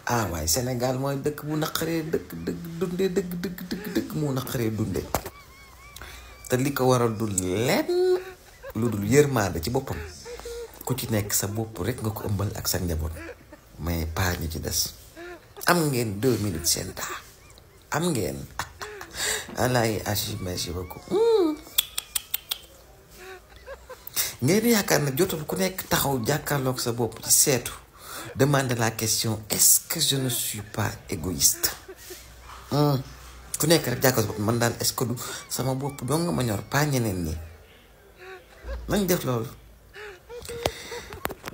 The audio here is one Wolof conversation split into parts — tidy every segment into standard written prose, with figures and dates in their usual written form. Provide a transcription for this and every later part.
ah waaye Sénégal mooy dëkk bu naqaree dëkk mu naqaree dunde te li ko waral du lenn lu dul yërmande ci boppam ku ci nekk sa bopp rek nga ko ëmbal ak sa njaboot mais pas ñi ci des. am ngeen 2 minutes seen taa am ngeen alaay agi merci beaucoup ngeen yaakaar na jotul ku nekk taxaw jàkkaarloog sa bopp ci seetu demande la question est-ce que je ne suis pas égoïste ku nekk rek jàkkaarloog sa bopp man daal est-ce que du sama bopp doo nga ma ñor pas ñeneen ñi nañ def loolu.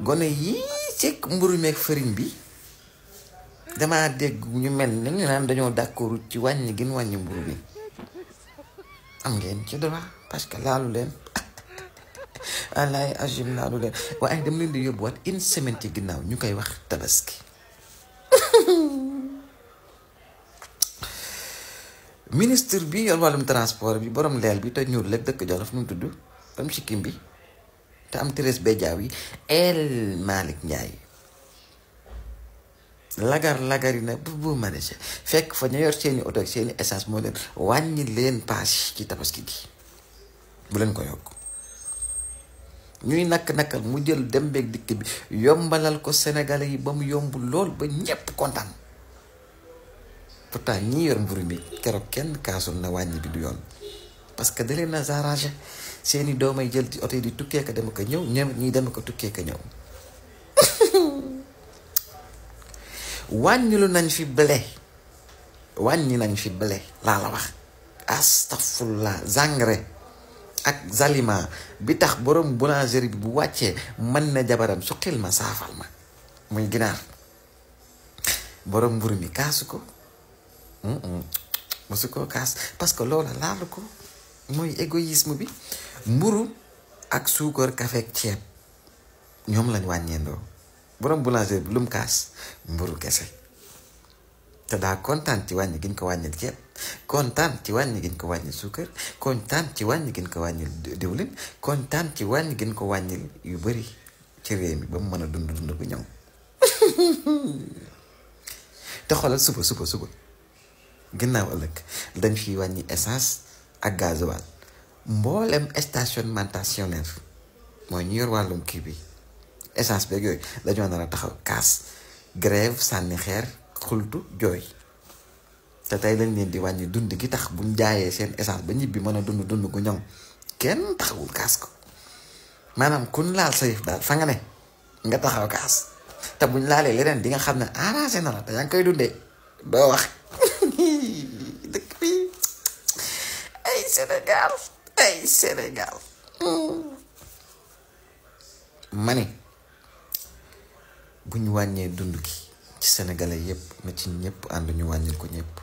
gone yii ci mburu meeg farine bi damaa dégg ñu mel ni ñu naan dañoo d'accord ci wàññi gën wàññi mburu bi am ngeen ci droit parce que laalu leen wallaay agim laalu leen waaye dama leen di yóbbuwaat une semaine ci ginnaaw ñu koy wax tabaski ministre bi yor wàllum transport bi borom leel bi te ñuul rek dëkk Jolof nu mu tudd tam sikkim bi te am Thérèse Bédiaw yi El Malick Ndiaye lagar yi na bu manager fekk fa ñu yor seeni oto ak seeni essence moo leen wàññi leen paas ci tabaski gi bu leen ko yokk ñuy nakk-nakkal mu jël dem beeg dikk bi yombalal ko Sénégalais yi ba mu yomb lool ba ñépp kontaan pourtant ñi yor mburu mi keroog kenn kaasul na wàññi bi du yoon parce que da leen a arrangé seeni doomay jël ci oto yi di tukkee ko dem ko ñëw ñoom ñuy dem ko tukkee ko ñëw wàññilu nañ fi wàññi nañ fi blé laa la wax astafurlah zangre ak zalima bi tax borom boulangerie bi bu wàccee mën na jabaram suqil ma saafal ma muy ginaar borom mburu mi kaasu ko musu ko kaas parce que loola laalu ko mooy égoïsme bi mburu ak suukar kafe ak ceeb ñoom lañ wàññeendoo borom boulanger bi lum kaas mburu kese te daa kontaan ci wàññi giñ ko wàññil ceeb kontaan ci wàññi giñ ko wàññil suukar kontaan ci wàññi giñ ko wàññil diwlin kontaan ci wàññi giñ ko wàññil yu bari ci réew mi ba mu mën a dund bu ñëw te xoolal suba ginnaaw ëllëg dañ fiy wàññi essence ak gasoil mboolem stationnement mooy ñu yor wàllum kii bi essence beeg yooyu dañoo nar a taxaw kaas grève sànni xeer xultu jooy te tey lañ leen di wàññi dund gi tax buñ jaayee seen essence ba ñibbi mën a dund gu ñoŋ kenn taxawul kaas ko maanaam kun laal sa yëf daal fa nga ne nga taxaw kaas te buñ laalee leneen di nga xam ne arrangé na la te yaa ngi koy dundee doo wax dëkk bi ay Sénégal ma ne bu ñu wàññee dund gi ci sénégalais yépp na ci ñëpp ànd ñu wàññil ko ñëpp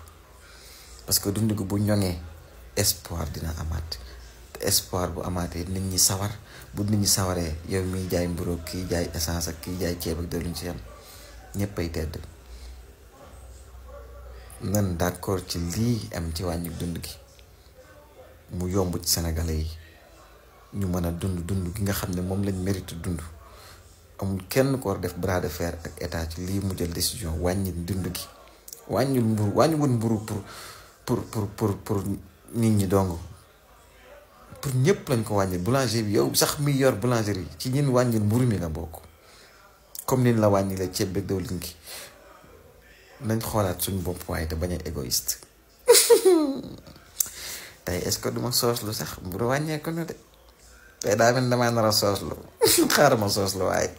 parce que dund gi bu ñoŋee espoir dina amaat te espoir bu amaatee nit ñi sawar bu nit ñi sawaree yow miy jaay mburu kii jaay essence ak kii jaay ceeb ak doluñ ci am ñëpp ay tedd nan d'accord ci lii am ci wàññi dund gi mu yomb ci sénégalais yi ñu mën a dund gi nga xam ne moom lañ mérite dund amul kenn ko war def bras de fer ak état ci lii mu jël décision wàññi dund gi wàññiwul mburu pour nit ñi dong pour ñëpp lañ ko wàññil boulanger bi yow sax mi yor boulangerie ci ñin wàññil mburu mi nga bokk comme nin la wàññilee ceeb beeg dawlin gi nañ xoolaat suñu bopp waaye te bañ a égoïste tey est-ce que duma sooslu sax mburu wàññeeku na de tey daa mel damaa nar a sooslu xaaral ma sooslu waaye